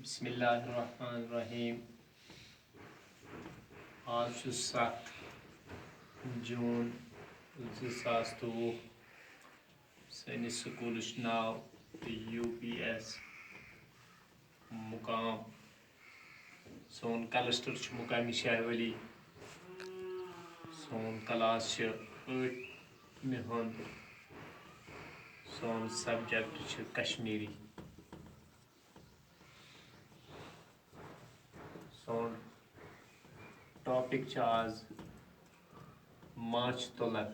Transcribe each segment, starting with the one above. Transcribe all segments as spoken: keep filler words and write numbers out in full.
بسم اللہ الرحمن الرحیم۔ آز چھُ ستھ جوٗن زٕ ساس تہٕ وُہ۔ سٲنِس سکوٗلَس چھُ ناو یوٗ پی ایس مُقام۔ سون کلسٹر چھُ مُقامِ شاہ ولی۔ سون کلاس چھُ ٲٹھمہِ ہُنٛد۔ سون سبجیکٹ چھُ کشمیٖری۔ سون ٹاپک چھُ آز ماچھ تُلر۔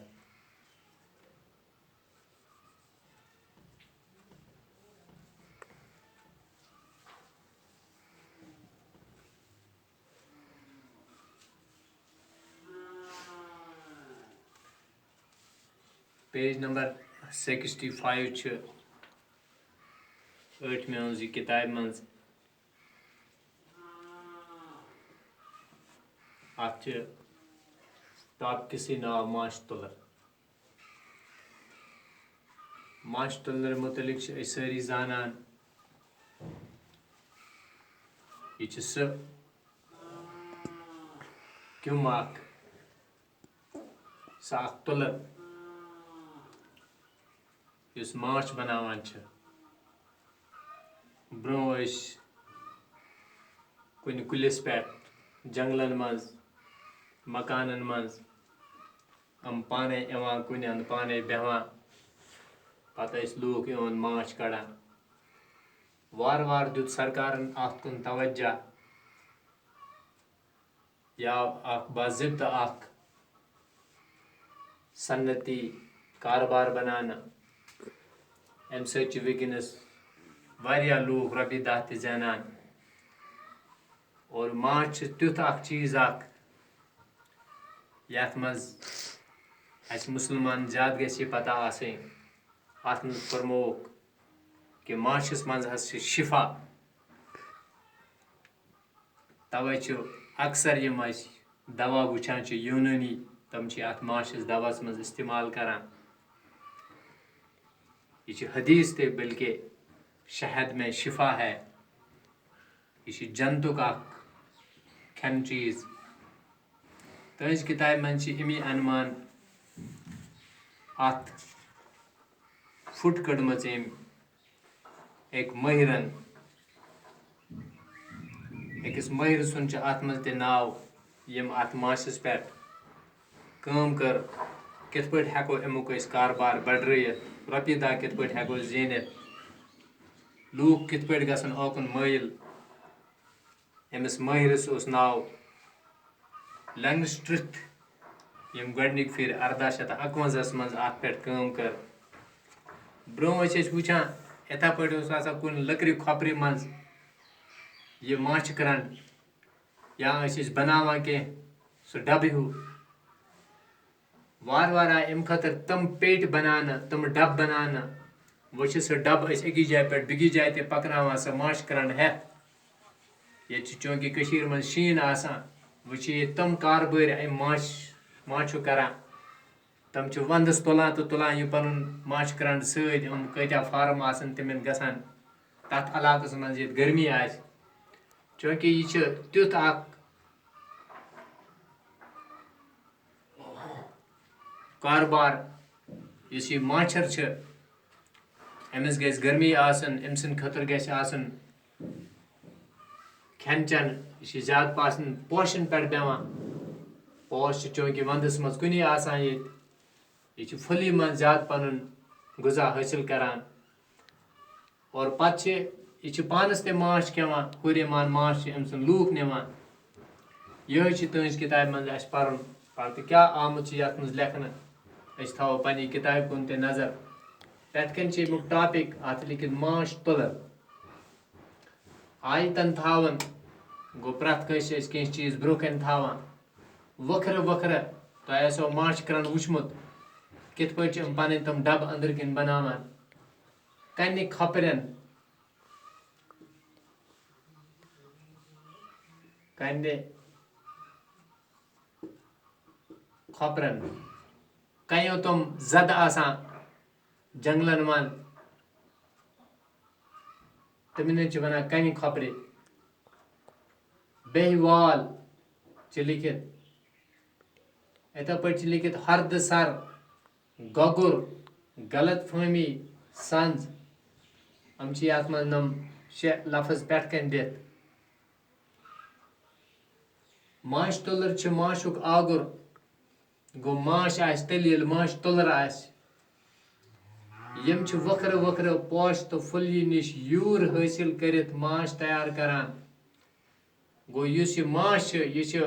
پیج نمبر سِکِسٹی فایِو چھُ ٲٹھمہِ ہٕنٛز یہِ کِتابہِ منٛز۔ اَتھ چھِ ٹاپکسٕے ناو ماچھ تُلر۔ ماچھ تُلر مُتعلِق چھِ أسۍ سٲری زانان۔ یہِ چھُ سُہ کیوٚم اکھ، سُہ اکھ تُلر، یُس ماچھ بناوان چھِ۔ برٛونٛہہ ٲسۍ کُنہِ کُلِس پٮ۪ٹھ، جنگلن منٛز، مکانن منٛز، یِم پانے یِوان کُنہِ اندٕ، پانے بیٚہوان۔ پتہٕ ٲسۍ لوٗکھ یِوان ماچھ کڑان۔ وارٕ وارٕ دیُت سرکارن اتھ کُن توجہ۔ یہِ آو اکھ باضٲبطہٕ اکھ صنعتی کاربار بناونہٕ۔ اَمہِ سۭتۍ چھِ وٕنکیٚنَس واریاہ لوٗکھ رۄپیہِ دَہ تہِ زینان۔ اور ماچھ چھِ تیُتھ اکھ چیٖز اکھ، یَتھ منٛز اَسہِ مُسلمان زیادٕ گژھِ یہِ پتہ آسٕنۍ، اَتھ منٛز فرمووُکھ کہِ ماچھَس منٛز حظ چھِ شِفا۔ توے چھُ اکثر یِم أسۍ دوا وٕچھان چھِ یوٗنٲنی، تِم چھِ اَتھ ماچھَس دواہَس منٛز استعمال کران۔ یہِ چھِ حدیث تہِ، بلکہِ شہد میں شفا ہے۔ یہِ چھُ جنتُک اکھ کھٮ۪ن چیٖز۔ تُہٕنٛزِ کِتابہِ منٛز چھِ اَمی اَنُمان اَتھ پھُٹ کٔڑمٕژ أمۍ أکۍ مٲہرَن۔ أکِس مٲہرٕ سُنٛد چھُ اَتھ منٛز تہِ ناو، یِم اَتھ ماچھَس پٮ۪ٹھ کٲم کٔر، کِتھ پٲٹھۍ ہٮ۪کو اَمیُک أسۍ کاربار بڑرٲیِتھ، رۄپیہِ دَہ کِتھ پٲٹھۍ ہٮ۪کو زیٖنِتھ، لوٗکھ کِتھ پٲٹھۍ گژھن اوکُن مٲیِل۔ أمِس مٲہرَس اوس ناو لینگسٹرتھ، یِم گۄڈٕنِکۍ پھِرِ اَرداہ شیٚتھ تہٕ اَکوَنزاہَس منٛز اَتھ پٮ۪ٹھ کٲم کٔر۔ برٛونٛہہ ٲسۍ أسۍ وٕچھان، یِتھَے پٲٹھۍ اوس آسان کُنہِ لٔکرِ کھۄپرِ منٛز یہِ ماچھِ کرٛنٛڈ، یا ٲسۍ أسۍ بناوان کینٛہہ سُہ ڈَبہٕ ہیوٗ۔ وارٕ وارٕ آے اَمہِ خٲطرٕ تِم پیٹہِ بناونہٕ، تِم ڈَبہٕ بناونہٕ۔ وۄنۍ چھِ سُہ ڈَبہٕ أسۍ أکِس جایہِ پٮ۪ٹھ بیٚکِس جایہِ تہِ پَکناوان، سُہ ماچھِ کرٛنٛڈ ہٮ۪تھ۔ ییٚتہِ چھِ چوٗنٛکہِ کٔشیٖرِ منٛز شیٖن آسان، وۄنۍ چھِ ییٚتہِ تِم کاربٲرۍ اَمہِ ماچھ، ماچھُک کران۔ تِم چھِ وَنٛدَس تُلان تہٕ تُلان یہِ پَنُن ماچھِ کرٛنٛڈ سۭتۍ۔ یِم کۭتیٛاہ فارم آسَن تِمَن گژھان تَتھ علاقَس منٛز ییٚتہِ گرمی آسہِ، چوٗنٛکہِ یہِ چھِ تیُتھ اَکھ کاربار، یُس یہِ ماچھر چھِ، أمِس گژھِ گرمی آسٕنۍ، أمۍ سٕنٛدِ خٲطرٕ گژھِ آسُن کھٮ۪ن چٮ۪ن۔ یہِ چھِ زیادٕ پَہَن پوشَن پٮ۪ٹھ بیٚہوان۔ پوش چھِ چوٗنٛکہِ وَنٛدَس منٛز کُنی آسان ییٚتہِ۔ یہِ چھِ پھُلی منٛز زیادٕ پَنُن غذا حٲصِل کران۔ اور پتہٕ چھِ، یہِ چھِ پانَس تہِ ماچھ کھٮ۪وان، ہُرۍ یِوان ماچھ چھِ أمۍ سُنٛد لوٗکھ نِوان۔ یِہوٚے چھِ تُہٕنٛزِ کِتابہِ منٛز اَسہِ پَرُن، پَتہٕ کیٛاہ آمُت چھِ یَتھ منٛز لیکھنہٕ۔ أسۍ تھاوو پنٛنہِ کِتابہِ کُن تہِ نظر۔ پٮ۪ٹھ کَنۍ چھِ اَمیُک ٹاپِک اَتھ لیکھِتھ، ماچھ تُلر۔ آیتَن تھاوُن گوٚو پرٛٮ۪تھ کٲنٛسہِ چھِ أسۍ کینٛہہ چیٖز برٛونٛہہ کَنہِ تھاوان۔ وٕکھرٕ وٕکھرٕ تۄہہِ آسیو ماچھ کرٛنٛڈ وٕچھمُت، کِتھ پٲٹھۍ چھِ یِم پَنٕنۍ تِم ڈَبہٕ أنٛدرٕ کِنۍ بَناوان۔ کَنہِ کھۄپرٮ۪ن، کَنہِ کھۄپرٮ۪ن، کَنیو تِم زَدٕ آسان جنٛگلَن منٛز، تِمَن چھِ وَنان کَنہِ کھۄپرِ۔ بیہہ وال چھِ لیکھِتھ۔ یِتھے پٲٹھۍ چھِ لیکھِتھ ہردٕ سر، گۄگُر، غلط فہمی، سنٛز۔ یِم چھِ یَتھ منٛز یِم شےٚ لفظ پٮ۪ٹھ کَنۍ دِتھ۔ ماچھ تُلر چھِ ماچھُک آگُر۔ گوٚو، ماچھ آسہِ تیٚلہِ، ییٚلہِ ماچھ تُلر آسہِ۔ یِم چھِ وٕکھرٕ وٕکھرٕ پوشہٕ تہٕ پھُلیہِ نِش یوٗر حٲصِل کٔرِتھ ماچھ تیار کران۔ گوٚو، یُس یہِ ماچھ چھُ، یہِ چھُ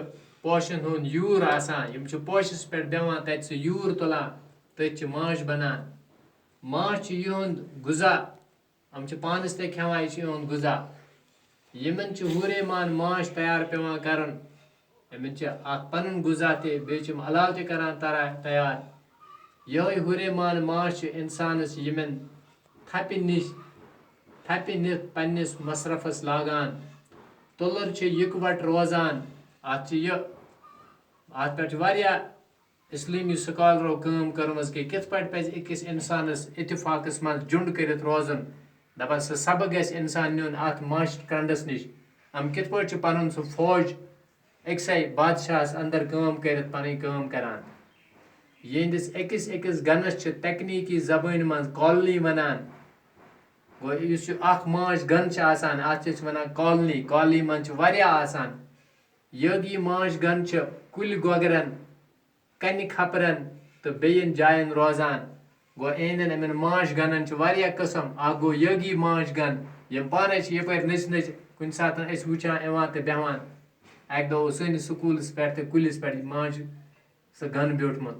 پوشن ہُنٛد یوٗر آسان۔ یِم چھِ پوشس پٮ۪ٹھ بیٚہوان، تَتہِ سُہ یوٗر تُلان، تٔتھۍ چھِ ماچھ بنان۔ ماچھ چھُ یِہُنٛد غذا۔ یِم چھِ پانس تہِ کھٮ۪وان، یہِ چھُ یِہُنٛد غذا۔ یِمن چھُ ہُریمان ماچھ تیار پٮ۪وان کرُن۔ یِمن چھِ اکھ پنُن غذا تہِ، بیٚیہِ چھِ یِم علاوٕ تہِ کران ترا-، تیار۔ یِہوٚے ہُریمان ماچھ چھُ انسانس یِمن تھپہِ نِش، تھپہِ نِتھ پننِس مصرفس لاگان۔ تُلر چھِ یِکوٹہٕ روزان۔ اتھ چھِ یہِ، اتھ پٮ۪ٹھ چھِ واریاہ اسلٲمی سکالرو کٲم کٔرمٕژ کہِ کِتھ پٲٹھۍ پَزِ أکِس اِنسانَس اتفاقَس منٛز جُنٛڈ کٔرِتھ روزُن۔ دَپان، سُہ سبق گژھِ اِنسان نیُن اَتھ ماچھ کنڈَس نِش۔ یِم کِتھ پٲٹھۍ چھِ پَنُن سُہ فوج أکسٕے بادشاہَس اندر کٲم کٔرِتھ پَنٕنۍ کٲم کران۔ یِہنٛدِس أکِس أکِس گنَس چھِ تکنیٖکی زبٲنۍ منٛز کالنی وَنان۔ گوٚو، یُس یہِ اَکھ ماچھ گن چھِ آسان، اَتھ چھِ أسۍ وَنان کالنی۔ کالنی منٛز چھِ واریاہ آسان۔ یٲگی ماچھ گن چھِ کُلۍ گۄگرن، کنہِ کھپرن تہٕ بیٚین جاین روزان۔ گوٚو، اِہنٛدٮ۪ن یِمن ماچھ گنن چھِ واریاہ قٕسم۔ اکھ گوٚو یٲگی ماچھ گن، یِم پانے چھِ یپٲرۍ نٔژ نٔژ کُنہِ ساتہٕ أسۍ وٕچھان یِوان تہٕ بیٚہوان۔ اکہِ دۄہ اوس سٲنِس سکوٗلس پٮ۪ٹھ تہِ کُلِس پٮ۪ٹھ ماچھ سُہ گن بیوٗٹھمُت۔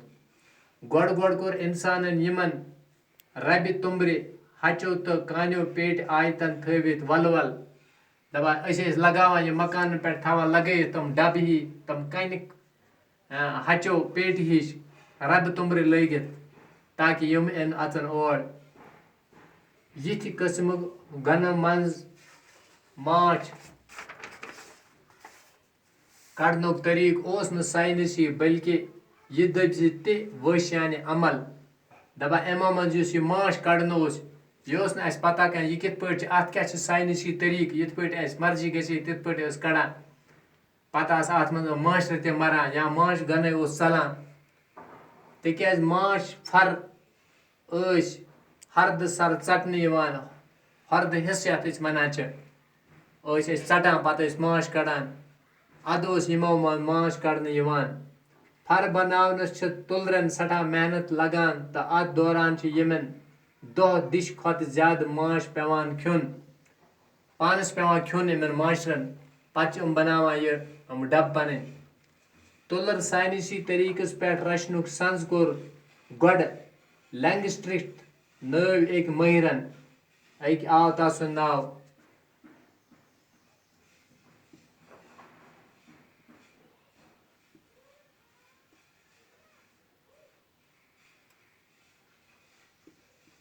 گۄڈٕ گۄڈٕ کوٚر اِنسانن یِمن ربہِ تُمبرِ، ہچو تہٕ کانیو پیٹہِ آیتن تھٲوِتھ ولول۔ دپان، أسۍ ٲسۍ لگاوان یہِ مکانن پٮ۪ٹھ، تھاوان لگٲیِتھ تِم ڈبہٕ ہی، تِم کنہِ، آ، ہچو پیٹہِ ہِش ربہِ تُمبرِ لٲگِتھ، تاکہِ یِم یِن اژن اور۔ یِتھِ قٕسمُک گنہٕ منٛز ماچھ کڑنُک طریقہٕ اوس نہٕ ساینسی، بلکہِ یہِ دٔپۍ زِ تہِ وٲسیانہِ عمل۔ دپان، اَمہِ منٛز یُس یہِ ماچھ کڑنہٕ اوس، یہِ اوس نہٕ اَسہِ پتہ کانٛہہ، یہِ کِتھ پٲٹھۍ چھِ، اَتھ کیٛاہ چھِ ساینسی طریقہٕ، یِتھ پٲٹھۍ اَسہِ مرضی گژھِ ہے، تِتھ پٲٹھۍ ٲسۍ کڑان۔ پتہٕ آسہٕ اَتھ منٛز ماچھرِ تہِ مران یا ماچھ گنَے اوس ژلان۔ تِکیٛازِ ماچھ فر ٲسۍ ہردٕ سر ژٹنہٕ یِوان۔ ہردٕ حصہٕ یَتھ أسۍ وَنان چھِ، ٲسۍ أسۍ ژٹان، پتہٕ ٲسۍ ماچھ کڑان۔ اَدٕ اوس یِمو منٛز ماچھ کڑنہٕ یِوان۔ فر بناونَس چھِ تُلرٮ۪ن سٮ۪ٹھاہ محنت لگان تہٕ اَتھ دوران چھِ یِمن دۄہ دِش کھۄتہٕ زیادٕ ماچھ پٮ۪وان کھیوٚن۔ پانَس پٮ۪وان کھیوٚن یِمن ماچھرن، پتہٕ چھِ یِم بناوان یہِ، یِم ڈبہٕ پنٕنۍ۔ تُلر ساینسی طریقس پٮ۪ٹھ رچھنُک سنز کوٚر گۄڈٕ لینگسٹرتھ نٲوۍ أکۍ مٲہرن۔ أکۍ آو تس سُنٛد ناو۔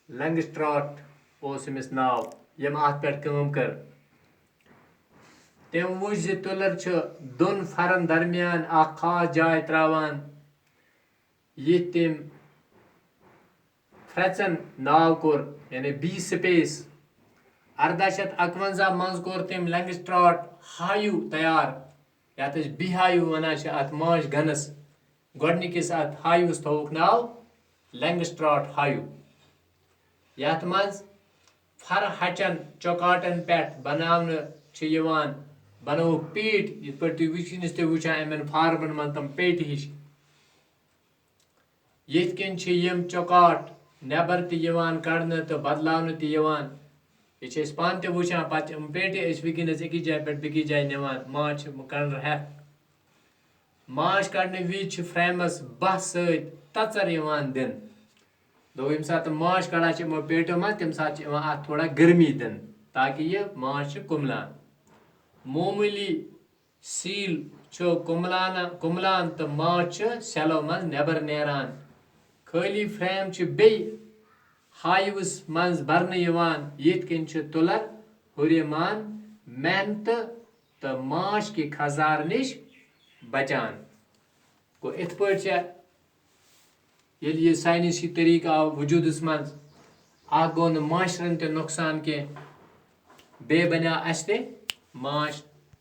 لینگسٹرتھ اوس أمِس ناو، ییٚمۍ اَتھ پٮ۪ٹھ کٲم کٔر۔ تٔمۍ وُچھ زِ تُلر چھُ دۄن فرن درمیان اکھ خاص جاے تراوان، یہِ تٔمۍ فرٛژن ناو کوٚر، یعنی بی سپیس۔ ارداہ شیٚتھ اکونزہ منٛز کوٚر تٔمۍ لینگسٹرتھ ہایو تیار، یَتھ أسۍ بی ہایو وَنان چھِ، اَتھ ماچھ گنَس۔ گۄڈٕنِکِس اَتھ ہایوَس تھووُکھ ناو لینگسٹرتھ ہایو، یَتھ منٛز فر ہچن چوکاٹن پٮ۪ٹھ بناونہٕ چھِ یِوان، بنٲوٕکھ پیٖٹۍ، یِتھ پٲٹھۍ تُہۍ وٕچھِنِس تہِ وٕچھان یِمن فارمن منٛز تِم پیٹہِ ہِش۔ یِتھ کٔنۍ چھِ یِم چوکاٹ نٮ۪بر تہِ یِوان کڑنہٕ تہٕ بدلاونہٕ تہِ یِوان۔ یہِ چھِ أسۍ پانہٕ تہِ وٕچھان، پتہٕ چھِ یِم پیٹہِ أسۍ وٕنکیٚنس أکِس جایہِ پٮ۪ٹھ بیٚکِس جایہِ نِوان، ماچھ چھِ یِم کڑنہٕ ہٮ۪تھ۔ ماچھ کڑنہٕ وِزِ چھِ فریمس بہہ سۭتۍ تژر یِوان دِنہٕ۔ دوٚپُن، ییٚمہِ ساتہٕ تِم ماچھ کڑان چھِ یِمو پیٹیو منٛز، تَمہِ ساتہٕ چھِ یِوان اَتھ تھوڑا گرمی دِنہٕ، تاکہِ یہِ ماچھ چھِ کُملان۔ معموٗلی سیٖل چھُ کُملانہ-، کُملان تہٕ ماچھ چھُ سیلو منٛز نٮ۪بر نیران۔ خٲلی فریم چھِ بیٚیہِ ہایوس منٛز برنہٕ یِوان، ییٚتہِ کِنۍ چھِ تُلر ہُریمان محنتہٕ تہٕ ماچھ کہِ خسارٕ نِش بچان۔ گوٚو، یِتھ پٲٹھۍ چھےٚ ییٚلہِ یہِ ساینسی طریٖقہٕ آو وجوٗدس منٛز، اکھ گوٚو نہٕ ماچھرن تہِ نۄقصان کینٛہہ، بیٚیہِ بنیٛاو اَسہِ تہِ ماچھ